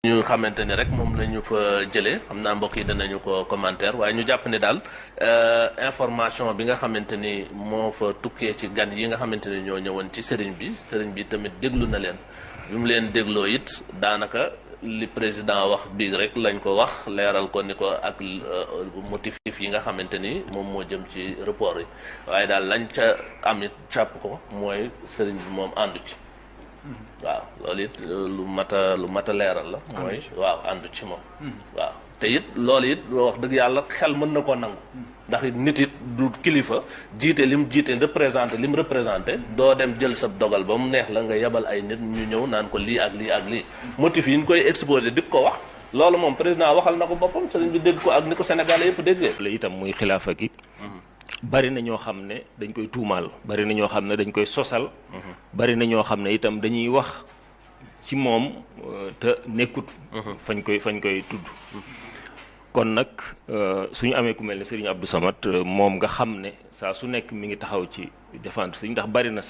ñu xamante ni rek moom la ñu fa jëlee xam naa mbokk yi danañu ko commentaire waaye ñu jàpp ne daal information bi nga xamante ni moo fa tukkee ci gan yi nga xamante ni ñoo ñëwoon ci sëriñ bi tamit déglu na leen bi mu leen dégloo it daanaka li président wax bii rek lañ ko wax leeral ko ni ko ak motif yi nga xamante ni moom moo jëm ci report yi waaye daal lañ ca amit càpp ko mooy sëriñ bi moom àndu ci waaw loolu it lu mat a leeral la mooy waaw àndu ci moom waaw te it loolu it wax dëgg yàlla xel mën na koo nangu ndax nit it du kilifa jiite lim représenté doo dem jël sa dogal ba mu neex la nga yebal ay nit ñu ñëw naan ko lii ak lii ak lii motif yi ñu koy exposé di ko wax loolu moom président waxal na ko boppam sëriñ bi dégg ko ak ni ko Sénégalais yëpp déggee la itam muy xilaafa gi bari na ñoo xam ne dañ koy tuumaal bari na ñoo xam ne dañ koy sosal bari na ñoo xam ne itam dañuy wax ci moom te nekkut fañ koy tudd kon nag suñu amee ku mel ne Serigne Abdou Samad moom nga xam ne saa su nekk mi ngi taxaw ci défendre Serigne ndax bari na